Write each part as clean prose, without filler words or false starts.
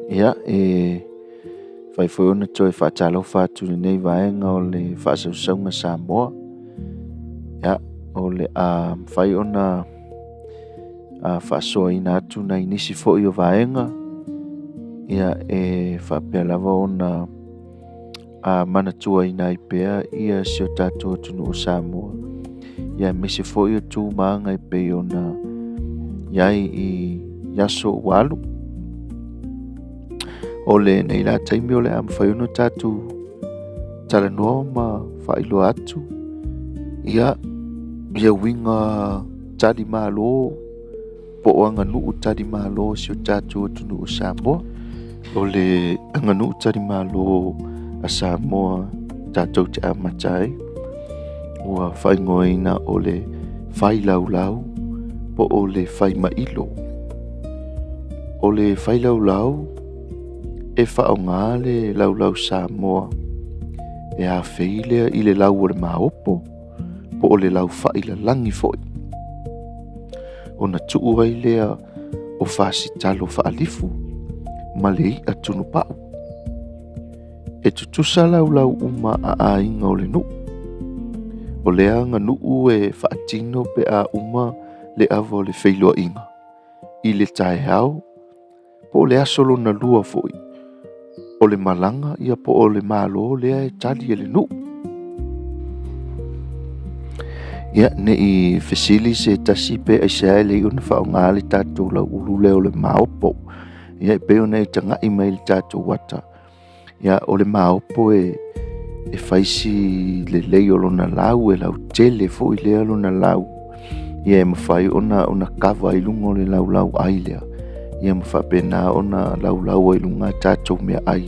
Ia, e fai foi ona toe faatalofa atu i lenei vaega o le faasausauga Samoa. Ia, o le a mafai ona faasoaina atu nai nisi foi o vaega ia e faapea lava ona a manatuaina ai pea ia si o tatou atunuu o Samoa ia aemaise foi o tu ma aga e pei ona i ai i aso ua alu. O lenei la taimi o le a mafai ona tatou talanoa ma faailoa atu ia ia uiga tali malo po o aganuu tali malo a si o tatou atunuu o Samoa. O le aganuu tali malo a Samoa tatou te amata ai ua faaigoaina o le failaulau po o le faimailo. O le failaulau e faaaoga le laulau Samoa e afei lea i le lau o le maopo po o le lau fai lalagi foi ona tuu ai lea o fasitalo faalifu ma le i'a tunupa'u. E tutusa laulau uma a aiga o le nuu. O lea aganuu e faatino pe a uma le ava o le feiloaiga i le taeao po o le aso lona lua foi o le malaga ia po o le malo lea e tali e le nuu. Ia, ne i fesili se tasi pe aisea e leai ona faaaoga le tatou lauulu lea o le maopo. Ia, e pei ona e tagai mai i le tatou ata, ia, o le maopo e fai si lelei o lona lau, e lautele foi lea lona lau, ia e mafai ona kava i luga o le laulau ai lea, ia ma faapena ona laulau ai i luga a tatou meaai,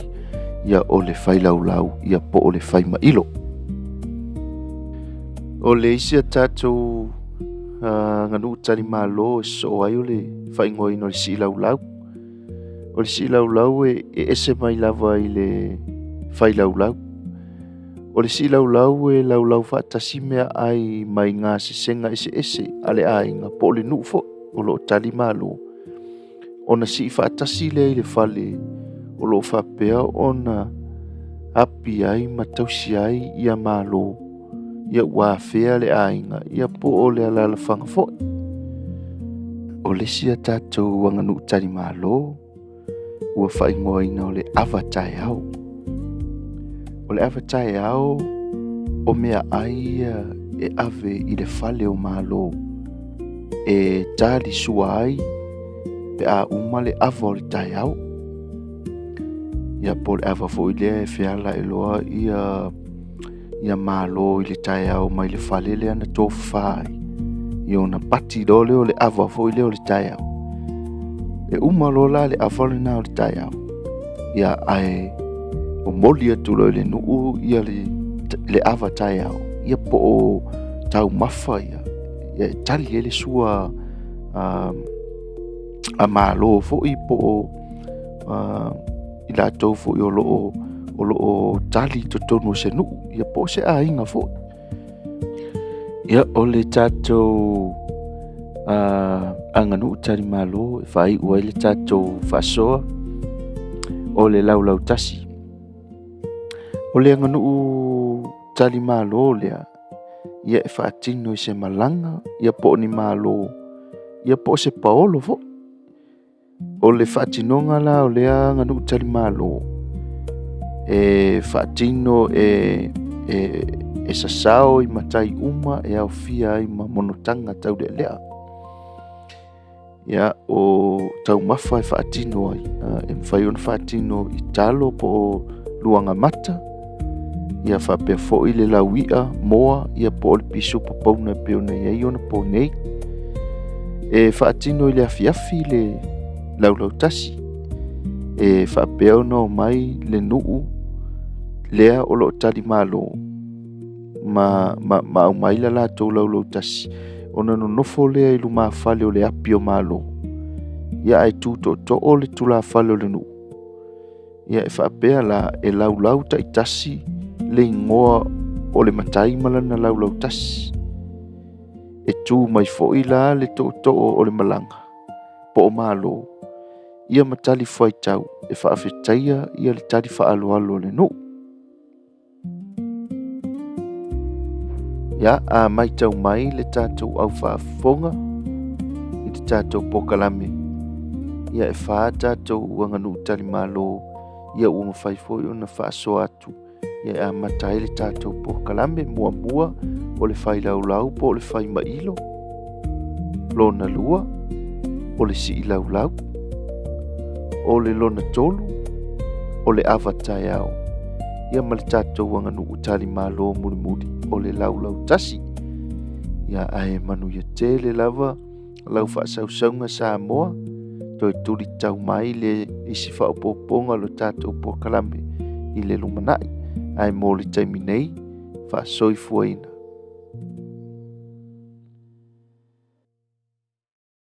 ia o le failaulau, ia po o le faimailo. O le isi a tatou aganuu talimalo e sosoo ai o le faaigoaina o le siilaulau. O le siilaulau e ese mai lava i le failaulau. O le siilaulau e laulau faatasi meaai mai gasesega eseese a le aiga po o le nuu foi o lo o tali malo, ona sii faatasi lea i le fale o lo o faapea ona api ai ma tausi ai ia malo ia ua afea le aiga ia po o le alaalafaga foi. O le isi a tatou aganuu talimalo ua faaigoaina o le ava taeao. O le ava taeao o meaai ia e ave i le fale o malo e talisua ai pe a uma le ava o le taeao. Ia po o le ava foi lea e feala loa ia ia malo i le taeao mai le fale lea na tofafa ai, ia ona pati loa lea o le ava foi lea o le taeao. E uma loa la le ava lena o le taeao, ia ae momoli atu loa i le nuu ia le ava taeao, ia po o taumafa ia, ia e tali ai le sua a malo foi po o i latou foi o lo o tali i totonu o se nuu, ia po o se aiga foi. Ia, o le tatou aganuu talimalo e faaiu ai le tatou faasoa, o le laulautasi. O le aganuu talimalo lea, ia e faatino i se malaga, ia po o ni malo, ia po o se paolo foi. O le faatinoga la o lea aganuu talimalo, e faatino e sasao i matai uma e aofia ai ma monotaga taulealea. Ia, o taumafa e faatino ai, e mafai ona faatino i talo po o luagamata, ia faapea foi le laui'a, moa, ia po o le pisupo pauna e pei ona i ai ona po nei. E faatino i le afiafi le laulautasi, e faapea ona omai le nuu lea o lo o talimalo ma aumai le latou laulautasi, ona nonofo lea i lumafale o le api o Malo, ia ae tu tootoo le tulafale o le nuu. Ia e faapea la, e laulau taitasi le igoa o le matai ma lana laulautasi. E tu mai foi la le tootoo o le malaga po o Malo, Ia ma tali fuaitau e faafetaia ia le tali faaaloalo a le nuu. Ia, a matau mai le tatou au faafofoga i le tatou polokalame, ia e fa tatou aganuu talimalo, ia ua mafai foi ona faasoa atu ia e amata ai le tatou polokalame. Muamua, o le failaulau po o le faimailo. Lona lua, o le siilaulau. O le lona tolu, o le ava taeao. Ia ma le tatou aganuu talimalo mulimuli, o le laulautasi. Ia ae manuia tele lava lau faasausauga Samoa, toe tuli tau mai le isi faaopoopoga o le tatou polokalame i le lumanai. Ae mo le taimi nei, faasoifuaina.